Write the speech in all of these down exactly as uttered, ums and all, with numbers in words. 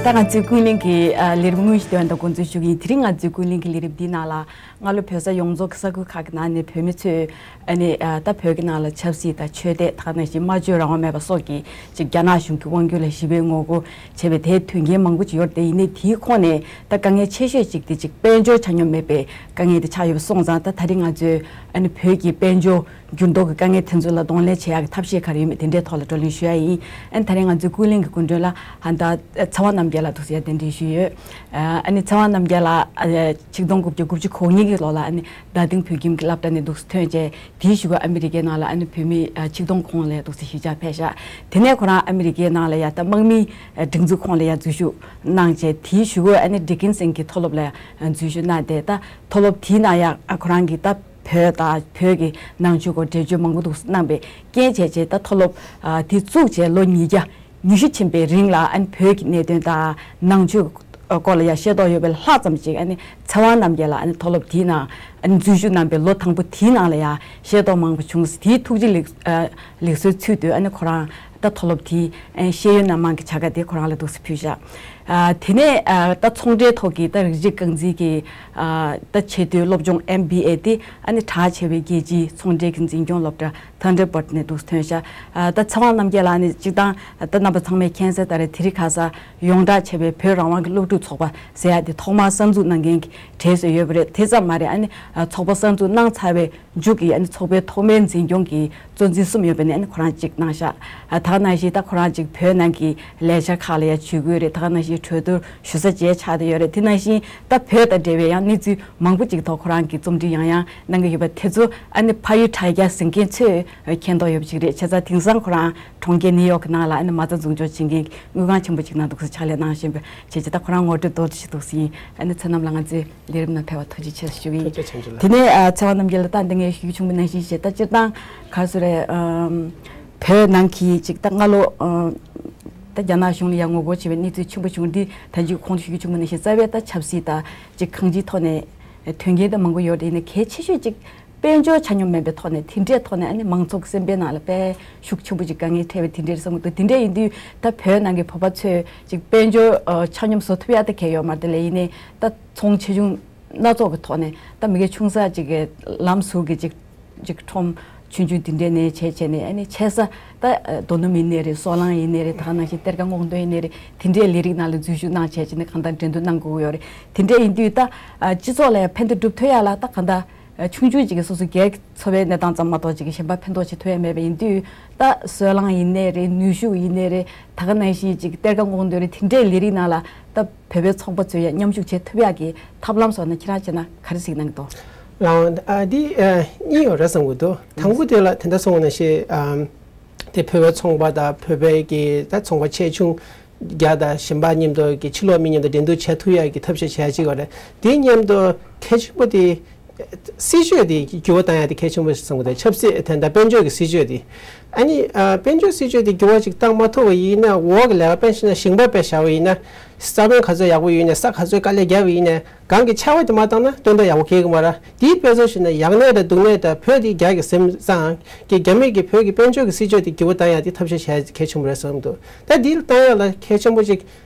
ད་ང་ཚོའི་ཀུན་གླེང་གི་ཨ་ལས་རིམ་དངོས་གཞི་དེ་བ་འདི་འགོ་འཛུགས་ཞུ་གི་ཡིན། དེ་རིང་ང་ཚོའི་ཀུན་གླེང་གི་ལས་རིམ་འདིའི་ནང་ལ་སྔ་ལོ་བོད་ས་ཡོངས་རྫོགས་ཀྱི་ས་ཁུལ་ཁག་གི་ནང་ནས་བོད་མི་ཚོས་ཨ་ནི་ཨ་ད་བོད་ཀྱི་ནང་ལ་ཆབ་སྲིད་དང་ཆོས་དད། ད་ག་ནང་བཞིན་སྨྲ་བརྗོད་རང་དབང་མེད་པ་སོགས་ཀྱི་ཅིག་རྒྱ་ནག་གཞུང་གི་དབང་སྒྱུར་ལ་ཞི་བའི་ངོ་རྒོལ་བྱས་པའི་དེའི་དོན་རྐྱེན་མང་པོ་ཅིག་ཡོད་རེད། དེ་ཡིན་ནའི་དེའི་ཁོངས་ནས་ད་དཀའ་ངལ་ཆེ་ཤོས་ཅིག་དེ་ཅིག་དཔལ་འབྱོར་ཆ་སྙོམས་མེད་པའི་དཀའ་ངལ་དེ་ཆགས་ཡོད་པ་སོང་ཙང་། ད་ད་རིང་ང་ཚོས་ཨ་ནི་བོད་ཀྱི་དཔལ་འབྱོར་འགྱུར་ལྡོག་གི་དཀའ་ངལ་དེ་ཚོ་ལ་གདོང་ལེན་བྱེད་ཡག་གི་ཐབས་ཤེས་ག་རེ་ཡོད་མེད་དེ་འདྲའི་ཐོག་ལ་བགྲོ་གླེང་ཞུ་ཡ་ཡིན། ཨ་ནི་ད་རིང་ང་ཚོའི་ཀུན་གླེང་གི་སྐུ་མགྲོན་ལ་ཨ་ད་ཚེ་དབང་རྣམ་རྒྱལ་ལགས་འདུག་སེ་ཡར་གདན་འདྲེན་ཞུས་ཡོད། ཨ་ནི་ཚེ་དབང་རྣམ་རྒྱལ་ལགས་ཨ་ཆིག་སྟོང་དགུ་བརྒྱ་དགུ་བཅུ་གོ་གཉིས་ཀྱི་ལོ་ལ་ཨ་ནི་རྡ་སྟེང་བོད་ཁྱིམ་གྱི་སློབ་གྲྭ་ནས་འདུག་སེ་ཐོན་བྱས། དེའི་གཞུག་གུ་ཨ་མི་རི་ཀའི་ནང་ལ་ཨ་ནི་བོད་མི་ཨ་ཆིག་སྟོང་གོང་ལ་འདུག་སེ་གཞིས་ཆགས་ཕེབས་ཤག་དེ་ནས་ཁོ་རང་ཨ་མི་རི་ཀའི་ནང་ལ་ཡ་ད་དམག་མིའི་ཨ་སྒྲིག་འཛུགས་ཁོངས་ལ་ཡ་འཛུལ་ཞུགས་གནང་བྱས། དེའི་གཞུག་གུ་ཨ་ནི་ཌི་ཀིན་སན་གྱི་མཐོ་སློབ་ལ་ཡ་འཛུལ་ཞུགས་གནང་སྟེ། ད་མཐོ་སློབ་དེའི་ནང་ཡ་ཨ་ཁོ་རང་གིས་ད་བོད་དང་བོད་ཀྱི་ནང་ཆོས་སྐོར་འགྲེལ་བརྗོད་མང་པོ་འདུག་སེ་གནང་པའི་རྐྱེན་བྱས་བྱས། ད་མཐོ་སློབ་ཨ་དེ་བཙུགས་བྱས་ལོ་ཉིས་བརྒྱ་ཉི་ཤུ་ཕྱིན་པའི་རིང་ལ་ཨ་ནི་བོད་ཀྱི་གནད་དོན་དང་ནང་ཆོས་སྐོར་ལ་ཡ་ཤེས་རྟོགས་ཡོད་པའི་ལྷག་ཙམ་ཅིག་ཨ་ནི་ཚེ་དབང་རྣམ་རྒྱལ་ལགས་ཨ་ནི་མཐོ་སློབ་དེའི་ནང་ཨ་ནི་འཛུལ་ཞུགས་གནང་པའི་ལོ་དང་པོ་དེའི་ནང་ལ་ཡ་ཤེས་རྟོགས་མང་པོ་བྱུང་། དེའི་ཐུགས་རྗེ་ལེགས་ཨ་ལེགས་གསོའི་ཚུལ་དུ་ཨ་ནི་ཁོ་རང་ད་མཐོ་སློབ་དེའི་ཨ་ཤེས་ཡོན་སྣ་མང་གི་བྱ་དགའ་དེ་ཁོ་རང་ལ་འདུག་སེ་ཕུལ་བཞག་ཨ་དེ་ནས་ཨ་ད་ཚོང་འབྲེལ་ཐོག་གི་ད་རིགས་གཅིག་རྐང་འཛིན་གྱི་ཨ་ད་ཆེས་མཐོའི་སློབ་སྦྱོང་ཨེམ་བི་ཨེ་དེ་ཨ་ནི་གྲགས་ཆེ་བའི་རྒྱལ་སྤྱིའི་ཚོང་འབྲེལ་གྱི་འཛིན་སྐྱོང་སློབ་གྲྭ་ཐན་ཌར་བར་ཌི་ནས་འདུག་སེ་ཐོན་ཤག་ཨ་ད་ཚེ་དབང་རྣམ་རྒྱལ་ལགས་ནི་སྤྱིར་བཏང་ད་རྣམ་པ་ཚང་མས་མཁྱེན་གསལ་ལྟར་དེ་རིང་ཁ་སང་ཡོངས་གྲགས་ཆེ་བའི་བོད་རང་དབང་གི་སློབ་ཕྲུག་ཚོགས་པ་ཟེར་ཡ་དེ་ཐོག་མར་གསར་འཛུགས་གནང་མཁན་གྱི་གྲས་སུ་ཡོད་པ་རེད། དེ་ཙམ་མ་རེད། ཨ་ནི་ཨ་ཚོགས་པ་གསར་འཛུགས་གནང་ཚར་བའི་མཇུག་གི་ཨ་ནི་ཚོགས་པའི་ཐོག་མའི་འཛིན་སྐྱོང་གི་གཙོ་འཛིན་གསུམ་ཡོད་པ་ནས་ཨ་ནི་ཁོ་རང་གཅིག་གནང་ཤག་ཨ་ད་ག་ནང་བཞིན་ད་ཁོ་རང་གཅིག་བོད་ནང་གི་ལས་འཆར་ཁག་ལ་ཡ་ཇུས་འགོད་རེད། ད་ག་ནང་བཞིན་གྲོས་བསྡུར་ཞུ་ས་བཅས་ཆགས་བསྡད་ཡོད་རེད། དེ་ནང་བཞིན་ད་བོད་དང་འབྲེལ་བའི་ཡང་གནས་ཚུལ་མང་པོ་ཅིག་ཐོག་ཁོ་རང་གིས་རྩོམ་འབྲི་ཡང་ཡང་གནང་གི་ཡོད་པ་དེ་ཚོ་ཨ་ནི་ཕ་ཡུལ་དྲ་རྒྱ་གཟིགས་མཁན་ཚོས་མཁྱེན་རྟོགས་ཡོད་པ་ཅིག་རེད། བྱས་ཙང་དེང་སང་ཁོ་རང་གྲོང་ཁྱེར་ནིའུ་ཡོག་གི་ནང་ལ་ཨ་ནི་མ་རྩ་འཛུགས་སྐྱོང་བྱེད་མཁན་གྱི་དངུལ་ཁང་ཆེན་པོ་ཅིག་ནང་འདུག་སེ་ཕྱག་ལས་གནང་བཞིན་པ་བྱས་ཙང་། ད་ཁོ་རང་ངོ་སྤྲོད་མདོར་བསྡུས་ཤིག་འདུག་སེ་ཡིན། ཨ་ནི་ཚེ་རྣམ་ལགས་ང་ཚོའི་ལས་རིམ་ནང་ཕེབས་པར་ཐུགས་རྗེ་ཆེ་ཞུ་གི་ཡིན། ཐུགས་རྗེ་ཆེ་ཞུ་ལགས། དེ་ནས་ཨ་ཚེ་དབང་རྣམ་རྒྱལ་ལགས་ད་འདི་ངས་ཞུ་རྒྱུ་བྱུང་བ་ནང་བཞིན་བྱས། ད་སྤྱིར་བཏང་ག་རེ་ཟེར་རེད། ཨམ་བོད་ནང་གི་ཅིག་ད་སྔ་ལོ་ཨམ་ད་རྒྱ་ནག་གཞུང་ལ་ཡང་ངོ་རྒོལ་བྱས་པའི་གནས་ཚུལ་ཆེན་པོ་བྱུང་། འདི་ད་གིན་གོང་དུ་ཞུ་རྒྱུ་བྱུང་བ་ནང་བཞིན་རྩ་བའི་ད་ཆབ་སྲིད་དང་ཅིག་གང་ཅིའི་ཐོག་ནས་དོན་རྐྱེན་ད་མང་པོ་ཡོད་རེད། ཡིན་ནའི་གལ་ཆེ་ཤོས་ཅིག་དཔལ་འབྱོར་ཆ་སྙོམས་མེད་པའི་ཐོག་ནས་དེ་འདྲའི་ཐོག་ནས་ཨ་ནི་མང་ཚོགས་ཀྱི་སེམས་པའི་ནང་ལ་དཔེ་ཤུགས་ཆེན་པོ་ཅིག་དཀའ་ངལ་འཕྲད་པའི་དེ་འདྲའི་བསམ་གྱི་འདུག་དེ་འདྲ་ཡིན་དུས་ད་བོད་ནང་གི་བོད་པ་ཚོས་ཅིག་དཔལ་འབྱོར་ཨ་ཆ་སྙོམས་བཟོ་ཐུབ་ཡ་ད་གལ་ཡོད་མ་རེད་དེ། ལས་ཡིན་ནའི་ད་ཚོང་ཆེ་ཆུང་སྣ་ཚོགས་ཀྱི་ཐོག་ནས་ད་མི་སྒེར་ཆུང་ས་ཅིག་གི་ལམ་ཟུར་གྱི་ཅིག་ཅིག་ཁྲོམ་ཆུང་ཆུང་དེ་འདྲའི་ནས་བྱས་བྱས་ནས་ཨ་ནི་ཆེ་ས་ད་རྡོ་སྣུམ་ཡིན་ནའི་རེད། སོལ་རླངས་ཡིན་ནའི་རེད། ད་ག་ནང་བཞིན་གཏེར་ཁ་སྔོག་འདོན་ཡིན་ནའི་རེད། དེ་འདྲའི་ལས་རིགས་ནང་ལ་འཛུལ་ཞུགས་གནང་བྱས་བྱས་ནས་གང་ལྟར་འགྲན་བསྡུར་གནང་དགོས་ཀྱི་ཡོད་རེད། དེ་འདྲ་ཡིན་དུས་ད་ཨ་སྤྱི་ཚོགས་ལ་ཕན་བདེ་སྒྲུབ་ཐུབ་ཡ་ལ་ད་གང་ལྟར་ཨ་ཆུང་ཆུང་ཅིག་གིས་སོ་སོ་སྒེར་གྱི་འཚོ་བའི་གནས་སྟངས་ཙམ་མ་གཏོགས་ཅིག་གི་གཞན་པ་ཕན་ཐོགས་བྱེད་ཐུབ་ཡ་མེད་པ་ཡིན་དུས། ད་སོལ་རླངས་ཡིན་ནའི་རེད། ནུས་ཤུགས་ཡིན་ནའི་རེད། ད་ག་ནང་བཞིན་ཅིག་གཏེར་ཁ་སྔོག་འདོན་རེད། དེ་འདྲའི་ལས་རིགས་ནང་ལ་ད་བོད་པའི་ཚོགས་པ་ཚོས་ཡང་མཉམ་ཞུགས་བྱེད་ཐུབ་ཡག་གི་ཐབས་ལམ་སོགས་ནི་ཁྱེད་རང་བྱས་ན་ག་རེ་གཟིགས་གནང་གི་འདུག་ལགས་འོང་། ཨ་འདི་ཨ་གཉིས་ཡོད་རེད་བསམ་གྱི་འདུག་དང་པོ་དེ་ལ་དེ་འདྲ་སོང་བ་ནང་བཞིན་ཨམ་དེ་བོད་པའི་ཚོང་པ་དང་བོད་པའི་གི་ད་ཚོང་པ་ཆེ་ཆུང་རྒྱ་དང་གཞན་པ་མཉམ་དུ་གི་ཕྱི་ལོགས་མི་མཉམ་དུ་འགྲན་བསྡུར་བྱེད་ཐུབ་ཡག་གི་ཐབས་ཤེས་བྱེད་ཡག་ཅིག་ཡོད་རེད། དེ་མཉམ་དུ་གལ་ཆེན་པོ་དེ་སྲིད་ཇུས་དེ་འགྱུར་བ་བཏང་ཡག་དེ་གལ་ཆེན་པོ་ཞིག་བསམ་གྱི་འདུག་ཆབ་སྲིད་དེ་འདྲ་དཔལ་འབྱོར་གྱི་སྲིད་ཇུས་དེ། ཨ་ནི་ཨ་དཔལ་འབྱོར་སྲིད་ཇུས་དེ་འགྱུར་བ་ཅིག་བཏང་མ་ཐུབ་པ་ཡིན་ན། འོག་གི་ལས་ཀ་དཔེ་བཞག་ན་ཞིང་པ་དཔེ་བཞག་པ་ཡིན་ན། ས་བོན་ག་ཚོད་ཡག་པོ་ཡོད་ན། ས་ག་ཚོད་དཀའ་ལས་བརྒྱབ་པ་ཡིན་ན། གང་གི་ཆར་པ་དེ་མ་བཏང་ན་སྟོན་ཐོག་ཡག་པོ་སྐྱེ་གི་མ་རེད། དེའི་དཔེ་མཚོན་བྱས་ན་ཡག་གནས་དང་སྡུག་གནས་དང་བོད་དེ་རྒྱ་གི་སེམས་བཟང་གི་རྒྱ་མི་གི་བོད་ཀྱི་དཔལ་འབྱོར་གྱི་སྲིད་ཇུས་དེ་འགྱུར་བ་བཏང་ཡག་དེ་ཐབས་ཤེས་བྱེད་ཡག་གལ་ཆེན་པོ་རེད་བསམ་འདུག་ད་དེ་བཏང་ཡག་ལ་གལ་ཆེན་པོ་ཅིག་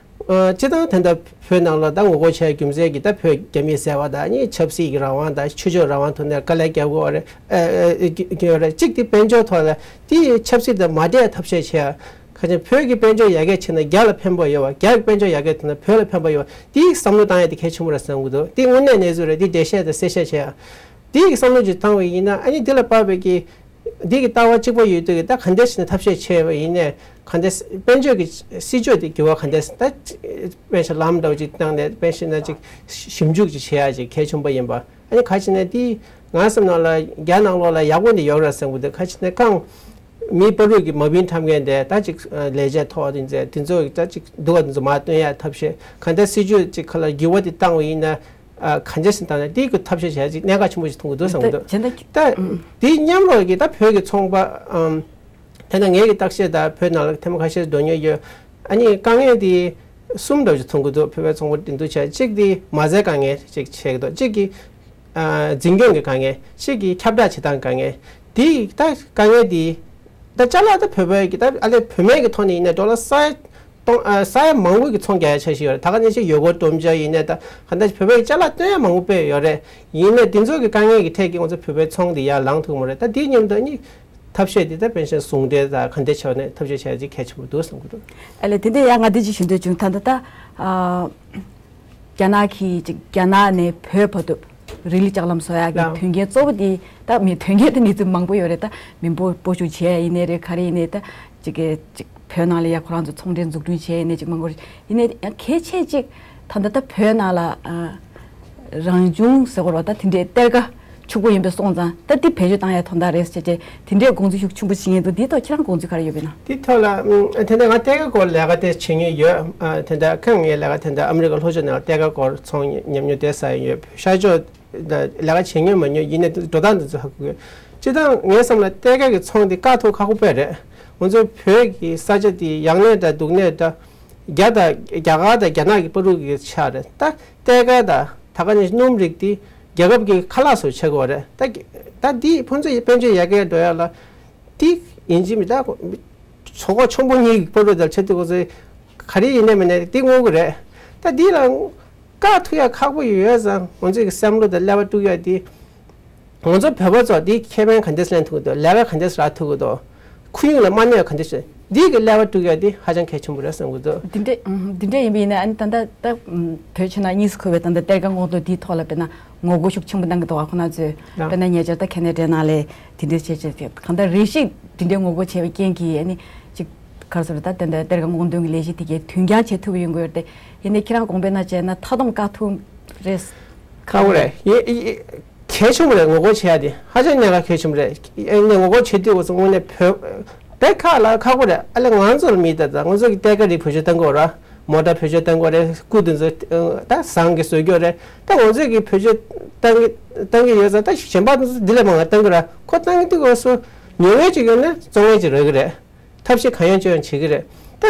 ཨ་སྤྱིར་བཏང་དེ་འདྲ་བོད་ནང་ལ་ད་ངོ་རྒོལ་བྱས་རྒྱུ་མཚན་གྱིས་ད་བོད་རྒྱ་མིའི་བསད་པ་དང་། ཨ་ནི་ཆབ་སྲིད་ཀྱི་རང་དབང་དང་ཆོས་ཕྱོགས་རང་དབང་ཐོག་ནས་དཀའ་ལས་བརྒྱབ་དགོས་པ་རེད། ཨ་ཨ་ཨ་གི་གི་ཡོད་རེད། གཅིག་དེ་དཔལ་འབྱོར་ཐོག་ལ་དེ་ཆབ་སྲིད་དང་མ་འདྲེས་ཐབས་ཤེས་བྱས། ག་ཅིག་བོད་ཀྱི་དཔལ་འབྱོར་ཡར་རྒྱས་ཕྱིན་ན་རྒྱ་ལ་ཕན་པ་ཡོད་པ། རྒྱ་གི་དཔལ་འབྱོར་ཡར་རྒྱས་ཕྱིན་ན་བོད་ལ་ཕན་པ་ཡོད་པ། དེའི་བསམ་བློ་བཏང་ཡ་དེ་གལ་ཆེན་པོ་རེད་བསམ་གྱི་འདུག་དེ་དངོས་གནས་གནས་ཚུལ་རེད། དེ་འགྲེལ་བཤད་དང་གསལ་བཤད་བྱས་ཡ། དེའི་བསམ་བློ་ཅིག་བཏང་བ་ཡིན་ན། ཨ་ནི་དེ་ལ་དཔག་པའི་གི་འདི་གི་ལྟ་བ་གཅིག་པ་ཡོད་དུས་ཀྱི་ད་ག་འདྲ་ཞིག་ནས་ཐབས་ཤེས་བྱས་པ་ཡིན་ནའི། ག་འདྲ་དཔལ་འབྱོར་གྱི་སྲིད་ཇུས་དེ་འགྱུར་བ་ག་འདྲ་ད་དཔེ་ཆ་ལམ་འདྲ་བོ་ཅིག་བཏང་ནས་དཔེ་བཞག་ན་ཅིག་ཞིབ་འཇུག་ཅིག་བྱེད་ཡ་ཅིག་གལ་ཆེན་པོ་ཡིན་པ། ཨ་ནི་ག་ཅིག་ནས་དེ་ང་བསམ་ནང་ལ་རྒྱ་ནང་ལོགས་ལ་ཡག་པོ་འདི་ཡོད་རེད་བསམ་གྱི་འདུག་ག་ཅིག་ནས་གང་མི་བར་དུ་གི་མ་བིན་ཁྲམ་མཁན་དེ་ད་ཅིག་ལས་བྱེད་ཐོག་དེ་ཚོ་དེ་ཚོ་ད་ཅིག་སྡུག་པ་དེ་ཚོ་མར་སྟོན་ཡ་ཐབས་ཤེས། ག་འདྲ་སྲིད་ཇུས་ཅིག་ཁ་ལ་འགྱུར་བ་དེ་བཏང་བ་ཡིན་ན། ཨ་གང་ཅི་ཞིག་བཏང་ན་དེའི་གི་ཐབས་ཤེས་བྱས་ཅིག་གནད་འགག་ཆེན་པོ་ཞིག་མཐོང་གི་འདུག་བསམ་གི་འདུག་ད་དེའི་མཉམ་རོགས་ཀྱི་ད་བོད་ཀྱི་ཚོང་པ་ཨམ་དེ་ན་ངའི་གི་བརྟག་དཔྱད་ད་བོད་ནང་ལ་ཐེངས་མ་ཁ་ཤས་འགྲོ་མྱོང་ཡོད། ཨ་ནི་དཀའ་ངལ་དེ་གསུམ་འདྲ་ཞིག་མཐོང་གི་འདུག་བོད་པའི་ཚོང་པ་འགྲན་བསྡུར་བྱས། གཅིག་དེ་མ་རྩའི་དཀའ་ངལ་ཅིག་བྱས་ཀྱི་འདུག་གཅིག་གི་ཨ་འཛིན་སྐྱོང་གི་དཀའ་ངལ། གཅིག་གི་ཁྱབ་བསྒྲགས་བྱེད་སྟངས་དཀའ་ངལ། དེ་ད་དཀའ་ངལ་དེ་ད་ཅ་ལག་ད་བོད་པའི་གི་ད་ཨ་ལས་བུད་མེད་ཀྱི་ཐོག་ནས་ཡིན་ན་ཌོ་ལར་ས་ཡ་ གཏོང་ཨ་ས་ཡ་མང་པོ་གི་ཚོང་རྒྱག་ཡ་འཆར་གཞི་ཡོད་རེད། ད་ག་ནང་བཞིན་ཡུལ་སྐོར་སྟོབས་འབྱོར་ཡིན་ནའི་ད་ག་འདྲ་བོད་པའི་ཅ་ལག་སྟོན་ཡ་མང་པོ་དཔེ་ཡོད་རེད། ཡིན་ནའི་འདི་ཚོ་གི་དཀའ་ངལ་གྱི་ཐད་ཀྱི་ང་ཚོ་བོད་པའི་ཚོང་འདི་ཡར་ལངས་ཐུབ་ཀྱི་མ་རེད། ད་འདིའི་མཉམ་དུ་ཨ་ནི་ཐབས་ཤེས་འདི་ད་པེན་ཤན་ཟུང་འབྲེལ་དང་ག་འདྲ་བྱས་ནས་ཐབས་ཤེས་བྱས་ཅིག་གལ་ཆེན་པོ་འདུག་བསམ་གྱི་འདུག་ཨ་ལས་དེ་འདྲ་ཡང་ང་འདི་ཅིག་ཞུ་འདོད་བྱུང་། ད་ལྟ་ད་ཨ། རྒྱ་ནག་གིས་ཅིག་རྒྱ་ནག་ནས་བོད་བར་དུ་རི་ལི་ལྕགས་ལམ་བཟོ་ཡག་གི་ལགས། དོན་རྐྱེན་གཙོ་བོ་དེ་ད་མི་དོན་རྐྱེན་དེ་གནས་ཚུལ་མང་པོ་ཡོད་རེད། ད་མི་འབོར་སྤོ་བཤུག་བྱས་ཡིན་ནའི་རེད། ག་རེ་ཡིན་ནའི་ད་ཅིག་གི་ཅིག་བོད་ནང་ལ་ཡ་ཁོ་རང་ཚོ་ཚོང་འབྲེལ་འཛུགས་སྐྲུན་བྱས་ཡིན་ནའི་ཅིག་མང་པོ་རེད། ཡིན་ནའི་ཡང་གལ་ཆེ་ཅིག་ད་ལྟ་ད་བོད་ནང་ལ་ཨ་རང་བྱུང་ཟེར་དགོས་རེད་པ། ད་དེ་འདྲའི་གཏེར་ཁ་ཕྱུག་པོ་ཡིན་པ་སོང་ཙང་ད་འདི་བེད་སྤྱོད་བཏང་ཡ་དོན་དག་རེད་ཟེར་བྱས་བྱས་དེ་འདྲའི་དགོངས་ཚུལ་ཤུགས་ཆེན་པོ་བྱེད་མཁན་འདུག་འདིའི་ཐོག་ཁྱེད་རང་དགོངས་ཚུལ་ག་རེ་ཡོད་པ་ཡིན་ན། འདི་ཐོག་ལ་ཨ་དེ་འདྲ་ང་གཏེར་ཁ་སྐོར་ལས་ཀ་དེ་བྱེད་མྱོང་ཡོད། ཨ་དེ་འདྲ་ཁ་ངའི་ལས་ཀ་དེ་འདྲ་ཨ་མི་རི་ཀ་ལྷོ་ཕྱོགས་ནང་གཏེར་ཁ་སྐོར་ཚོང་ཉམས་མྱོང་དེ་ས་ཡོད། ཤར་ཕྱོགས་ལས་ཀ་བྱེད་མྱོང་མ་མྱོང་ཡིན་ནའི་འགྲོ་སྟངས་འདི་ཚོ་ཧ་གོ་གི་ཡོད། སྤྱིར་བཏང་ངའི་བསམ་ལ་གཏེར་ཁ་གི་ཚོང་འདི་དཀའ་ཐུབ་ཁག་པོ་དཔེ་རེད། ང་ཚོའི་བོད་ཀྱི་ས་ཆ་འདི་ཡག་ནའི་འདྲ་སྡུག་ནའི་འདྲ། རྒྱ་དང་རྒྱ་གར་དང་རྒྱ་ནག་གི་བར་དུ་གི་ཆ་རེད། ད་གཏེར་ཁ་དང་ད་ག་ནས་སྣུམ་རིགས་འདི་རྒྱལ་ཁབ་ཀྱི་ཁ་ལག་བཟོ་བྱེད་དགོས་རེད། ད་ད་འདི་ཕུན་ཚོགས་དཔལ་འབྱོར་ཡར་རྒྱས་འགྲོ་ཡ་ལ་འདི་ཡིན་གཅིག་མིན་གཅིག་ཚོགས་ཁག་ཆེན་པོ་གཉིས་ཀྱི་བར་དུ་དང་ཆེད་དུ་ཁོ་ཚོས་ག་རེ་ཡིན་ནའི་མིན་ནའི་འདི་དངོས་ཀྱི་རེད། ད་འདི་ལ་བཀག་ཐུབ་ཡ་ཁག་པོ་ཡོད་ཙང་ང་ཚོས་ཀྱི་བསམ་བློ་དང་ཀླད་པ་དཀྲུག་ཡ་འདི། ང་ཚོ་བོད་པ་ཚོ་འདིའི་ཁེ་ཕན་ག་འདྲས་ལེན་ཐུབ་ཀྱི་འདུག་ལས་ཀ་ག་འདྲས་རག་ཐུབ་ཀྱི་འདུག་ཁོར་ཡུག་ལ་མ་གནོད་ག་འདྲས་བྱེད་འདི་གི་ཀླད་པ་དཀྲུག་ཡ་འདི་ཧ་ཅང་གལ་ཆེན་པོ་རེད་བསམ་གྱི་འདུག་འདི་འདྲས་ཨུམ་འདི་འདྲས་ཡིན་པ་ཡིན་ན་ཨ་ནི་ད་ལྟ་ད་ཨུམ་བོད་ཕྱི་ནང་གཉིས་སུ་གོ་བའི་ད་ལྟ་གཏེར་ཁ་སྔོག་འདོན་འདིའི་ཐོག་ལ་དཔེར་ན་ངོ་རྒོལ་ཤུགས་ཆེན་པོ་གནང་གི་འདུག་བ། ཁོ་ན་ཚོས་ལགས། དཔེར་ན་ཉེ་ཆར་ད་ཁེ་ན་ཌའི་ནང་ལ་དེ་འདྲས་བྱས་བྱས་བྱས་གང་ལྟར་རེ་ཞིག་འདི་འདྲས་ངོ་རྒོལ་བྱས་པའི་རྐྱེན་གྱིས་ཨ་ནི་ཅིག་ག་རེ་ཟེར་ད་ད་ལྟ་གཏེར་ཁ་སྔོག་འདོན་གྱི་ལས་གཞི་དེ་གའི་དུས་འགྱངས་བྱེད་ཐུབ་ཀྱི་ཡོང་གི་ཡོད་རེད་དེ། ཡིན་ནའི་ཁྱེད་རང་དགོངས་པའི་ནང་བྱས་ན་མཐའ་སྡོམ་བཀག་ཐུབ་རེད། ཁག་པོ་རེད། ཡེ་ཡེ་གལ་ཆེན་པོ་རེད། ངོ་རྒོལ་བྱེད་ཡ་དེ་ཧ་ཅང་གནད་འགག་གལ་ཆེན་པོ་རེད། ཨ་ནི་ངོ་རྒོལ་བྱེད་དུས་འོ་ཙམ་དངོས་གནས་བོད་གཏེར་ཁ་ལ་ཁག་པོ་རེད། ཨ་ལས་ང་ཚོ་ལ་མི་ལྟ་ད་ང་ཚོ་གི་གཏེར་ཁ་རིགས་བེད་སྤྱོད་གཏང་དགོས་ར། མོ་ཊ་བེད་སྤྱོད་གཏང་དགོས་རེད། སྐུ་དེ་ཚོ་ད་ཟངས་ཀྱི་བཟོ་རྒྱུ་རེད། ད་ང་ཚོ་གི་བེད་སྤྱོད་གཏང་གི་གཏང་གི་ཡོད་ཙང་ད་གཞན་པ་དེ་ཚོ་འདི་ལས་མང་བ་གཏང་གི་ར་ཁོ་གཏང་གི་དུས་འོ་སུ་ཉོ་མཁན་ཅིག་ཡོད་ན་བཙོང་མཁན་ཅིག་རག་གི་རེད། ཐབས་ཤེས་གང་ཡོང་ཅི་ཡོང་བྱེད་ཀྱི་རེད། ད་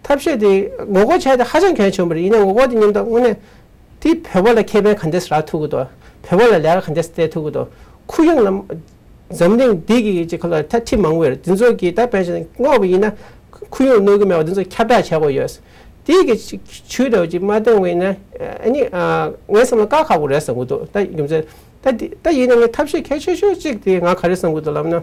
ཐབས་ཤེས་དེ་ངོ་རྒོལ་བྱས་ཏེ་ཧ་ཅང་གལ་ཆེན་པོ་རེད། ཡིན་ནའི་ངོ་རྒོལ་དེ་མཉམ་དུ་དངོས་གནས་དེ་བོད་པ་ལ་ཁེ་ཕན་ག་འདྲས་རག་ཐུབ་ཀྱི་འདུག་བོད་པ་ལ་ལས་ཀ་ག་འདྲས་སྤྲད་ཐུབ་ཀྱི་འདུག་ཁོར་ཡུག་ལ་འཛམ་གླིང་འདི་གི་ཅིག་ཁ་ལ་ཐ་ཁྲིད་མང་པོ་ཡོད་རེད། དེ་ཚོ་གིས་ད་དཔེ་བཞག་ན་སྔོག་པ་ཡིན་ན་ཁོར་ཡུག་གནོད་ཀྱི་མེད་པ་དེ་ཚོ་ཁྱབ་བསྒྲགས་བྱ་དགོས་ཡོད། དེ་གི་ཅིག་ཇུས་འདྲ་བོ་ཅིག་མ་བཏང་བ་ཡིན་ན་ཨ་ནི་ངའི་བསམ་ལ་དཀའ་ཁག་པོ་རེད་བསམ་གྱི་འདུག་ད་རྒྱུ་མཚན་ད་འདི་ད་ཡིན་ན་ངའི་ཐབས་ཤེས་གལ་ཆེ་ཤོས་གཅིག་དེ་ང་ག་རེ་བསམ་གྱི་འདུག་ལབ་ན།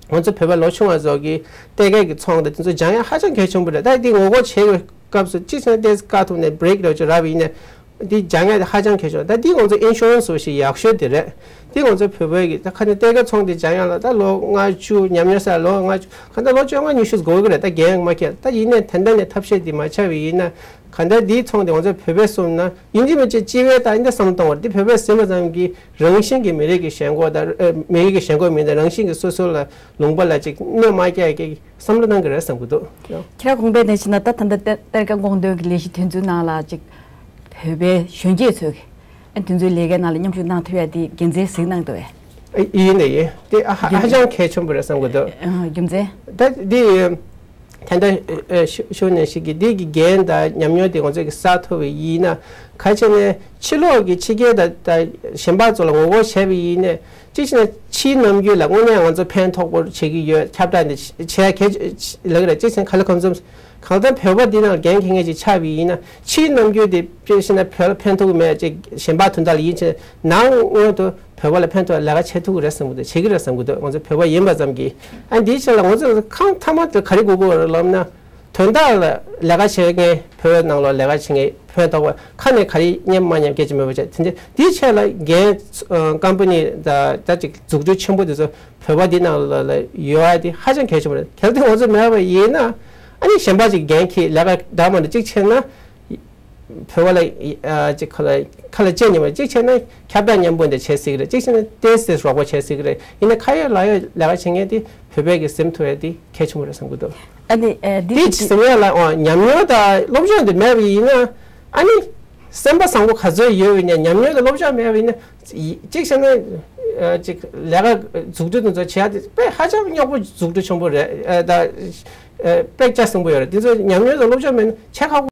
ང་ཚོ་བོད་པ་ལོ་ཆུང་བ་ཚོ་གི་གཏེར་ཁའི་གི་ཚོང་དང་དེ་ཚོ་སྦྱང་ཡ་ཧ་ཅང་གལ་ཆེན་པོ་རེད། ད་འདི་ངོ་རྒོལ་བྱེད་པའི་སྐབས་སུ་གཅིག་བྱས་ན་ཏོག་ཙམ་བཀག་ཐུབ་ནས་བྷི་རེག་འདྲ་བོ་ཅིག་རག་པ་ཡིན་ན་འདི་སྦྱང་ཡ་དེ་ཧ་ཅང་གལ་ཆེན་པོ་རེད། ད་འདི་ང་ཚོ་ཨིན་ཤུ་རན་སི་བཟོ་ཞིག་ཡག་ཤོས་དེ་རེད། འདི་ང་ཚོ་བོད་པའི་གི་ད་ཁ་ནས་གཏེར་ཁ་ཚོང་དེ་སྦྱང་ཡ་ལ་ད་ལོ་ལྔ་བཅུ་ཉམས་མྱོང་ས་ལོ་ལྔ་བཅུ་ག་ད་ལོ་བཅོ་ལྔ་ཉི་ཤུ་དགོས་ཀྱི་རེད། ད་རྒན་མ་ཁྱེད་ད་ཡིན་ནའི་ད་ལྟ་ནས་ཐབས་ཤེས་འདི་མ་ཆགས་པ་ཡིན་ན་ག་ད་འདིའི་ཚོང་དེ་ང་ཚོ་བོད་པས་བཟུང་ན་ཡིན་གཅིག་མིན་གཅིག་སྤྱི་བའི་ད་འདི་བསམ་བློ་གཏོང་བར་འདི་བོད་པས་ཟིན་པ་ཙམ་གྱིས། རང་བཞིན་གྱིས་མི་རིགས་ཀྱི་ཞེན་ཁོག་དང་ཨ་མི་རིགས་ཀྱི་ཞེན་ཁོག་མིན་དང་རང་བཞིན་གྱིས་སོ་སོ་ལ་ལུང་པ་ལ་ཅིག་གནོད་མ་སྐྱེལ་གྱི་བསམ་བློ་གནང་གི་རེད་བསམ་གྱི་འདུག་ཁྱེད་རང་དགོངས་པའི་གནས་ཕྱིན་ན་ད་ད་ལྟ་གཏེར་ཁ་སྔོག་འདོན་གྱི་ལས་གཞི་དེ་ཚོའི་ནང་ལ་ཅིག་བོད་པའི་གཞོན་སྐྱེས་ཚོས་ཨ་དེ་ཚོའི་ལས་ཀའི་ནང་ལ་མཉམ་ཞུགས་གནང་ཐུབ་ཡ་དེ་དགེ་མཚན་གཟིགས་གནང་འདུག་བས། ཡིན་ནི་ཡིན་དེ་ཧ་ཅང་གལ་ཆེན་པོ་རེད་བསམ་གྱི་འདུག་རྒྱུ་མཚན། ད་འདི། ད་ལྟ་ཨ་ཞུ་ཞུ་ནས་ཞིག་གི་འདི་གི་འགན་དང་ཉམས་མྱོང་དེ་ང་ཚོས་ཀྱི་བསགས་ཐུབ་པ་ཡིན་ན་ག་བྱས་ནས་ཕྱི་ལོགས་ཀྱི་ཕྱི་རྒྱལ་དང་ད་གཞན་པ་ཚོ་ལ་ངོ་རྒོལ་བྱས་པ་ཡིན་ནས་གཅིག་བྱས་ན་ཕྱིའི་ནམ་རྒྱུན་ལ་དངོས་གནས་ང་ཚོ་ཕན་ཐོགས་པོ་བྱེད་ཀྱི་ཡོད་ཁྱབ་བསྒྲགས་འདི་བྱས་གལ་ལབ་ཀྱི་རེད། གཅིག་བྱས་ན་ག་ལ་གང་འཚམ་གང་ལྟར་བོད་པ་འདི་ནང་འགན་འཁྱེར་མཁན་ཅིག་ཆགས་པ་ཡིན་ན་ཕྱིའི་ནམ་རྒྱུན་དེ་དཔེ་བཞག་ན་བོད་ལ་ཕན་ཐོགས་ཀྱི་མེད་ཅིག་གཞན་པ་དོན་དག་ལ་ཡིན་ཕྱིན་ནང་དངོས་དུ། བོད་པ་ལ་ཕན་ཐོགས་ལས་ཀ་བྱེད་ཐུབ་ཀྱི་རེད་བསམ་གྱི་འདུག་བྱེད་ཀྱི་རེད་བསམ་གྱི་འདུག་ང་ཚོ་བོད་པ་ཡིན་པ་ཙམ་གྱིས། ཨ་འདིའི་ཆེད་ལ་ང་ཚོ་ཁང་མཐའ་མ་དེ་ག་རེ་དགོས་ཀྱི་ཡོད་རེད་ལབ་ན། དོན་དག་ལ་ལས་ཀ་བྱེད་མཁན་བོད་ནང་ལོགས་ལས་ཀ་བྱེད་མཁན་ཕན་ཐོགས་པ་ཁ་ནས་ག་རེ་མཉམ་མ་མཉམ་སྐད་ཆ་མེད་པ་བྱས་དེ་འདྲ་འདིའི་ཆེད་ལ་འགན་ཨ་ཀམ་པ་ནི་ད་ད་ཅིག་འཛུགས་སྐྲུན་ཆེན་པོ་དེ་ཚོ་བོད་པ་འདི་ནང་ལ་ལ་ཡོད་ཨ་དེ་ཧ་ཅང་གལ་ཆེན་པོ་རེད། གལ་ཏེ་ང་ཚོ་མེད་པ་ཡིན་ན་ཨ་ནི་གཞན་པ་ཅིག་འགན་འཁྱེར་ལས་ཀ་འདྲ་མ་འདྲ་ཅིག་བྱས་ན། བོད་པ་ལ་ཨ་ཅིག་ཁ་ལ་ཁ་ལ་ལྕེ་ཉེ་བ་ཅིག་བྱས་ན་ཁྱབ་བསྒྲགས་མཉམ་པོ་འདི་བྱེད་སྲིད་ཀྱི་རེད། ཅིག་བྱས་ན་ཏོག་ཙམ་རོགས་པ་བྱེད་སྲིད་ཀྱི་རེད། ཡིན་ན་ཁ་ཡོད་ལག་ཡོད་ལས་ཀ་བྱེད་མཁན་དེ་བོད་པའི་གི་ཟིན་ཐུབ་ཡ་དེ་གལ་ཆེན་པོ་རེད་བསམ་གྱི་འདུག་ཨ་ནི་ཨ་འདི་དེ་ཅིག་ཟིན་ཡ་ལ་ཨོ་ཉམས་མྱོང་དང་སློབ་སྦྱོང་དེ་མེད་པ་ཡིན་ན་ཨ་ནི་སེམས་པ་བཟང་པོ་ག་ཚོད་ཡོད་པ་ཡིན་ན་ཉམས་མྱོང་དང་སློབ་སྦྱོང་མེད་པ་ཡིན་ན་ཅིག་བྱས་ན་ཨ་ཅིག་ལས་ཀ་འཛུགས་སྐྲུན་དེ་ཚོ་བྱེད་ཡ་དེ་དཔེ་ཧ་ཅང་རྙོག་པོ་འཛུགས་སྐྲུན་ཆེན་པོ་རེད། ཨ་ད་ཨ་དཔེ་ཆ་ཟིན་པོ་ཡོད་རེད། དེ་ཚོ་ཉམས་མྱོང་དང་སློབ་སྦྱོང་མེད་ན་བྱེད་ཁག་པོ།